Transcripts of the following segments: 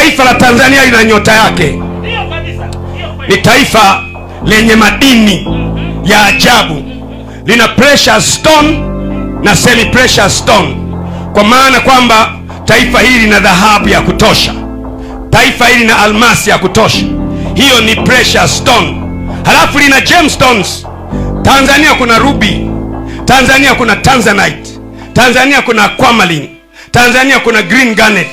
Taifa la Tanzania lina nyota yake. Ni taifa lenye madini ya ajabu, lina precious stone na semi precious stone, kwa maana kwamba taifa hili lina dhahabu ya kutosha, taifa hili lina almasi ya kutosha. Hiyo ni precious stone. Halafu lina gemstones. Tanzania kuna ruby, Tanzania kuna tanzanite, Tanzania kuna aquamarine, Tanzania kuna green garnet,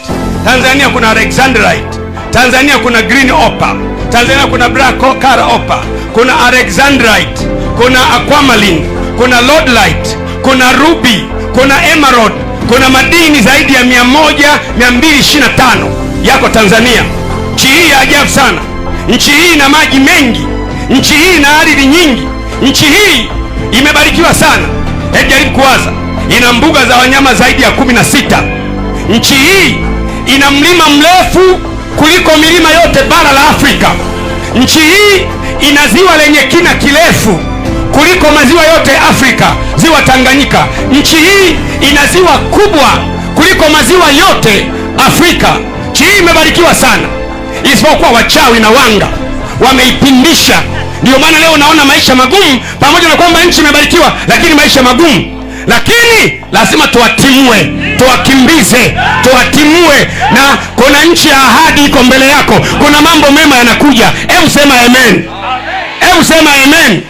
Tanzania kuna alexandrite, Tanzania kuna green opal, Tanzania kuna black color opal, kuna alexandrite, kuna aquamarine, kuna lodolite, kuna ruby, kuna emerald, kuna madini zaidi ya 100, 225 yako Tanzania. Nchi hii ya ajabu sana. Nchi hii ina maji mengi, nchi hii ina ardhi nyingi, nchi hii imebarikiwa sana. Hebu jaribu kuwaza, ina mbuga za wanyama zaidi ya 16. Nchi hii ina mlima mrefu kuliko milima yote bara la Afrika. Nchi hii ina ziwa lenye kina kirefu kuliko maziwa yote Afrika, ziwa Tanganyika. Nchi hii ina ziwa kubwa kuliko maziwa yote Afrika. Nchi hii imebarikiwa sana, isipokuwa wachawi na wanga wameipindisha. Ndiyo maana leo unaona maisha magumu, pamoja na kwamba nchi imebarikiwa, lakini maisha magumu. Lakini lazima tuwatimue, tuwakimbize, tuwatimue. Na kuna nchi ya ahadi iko mbele yako, kuna mambo mema yanakuja. Hebu sema amen, hebu sema amen.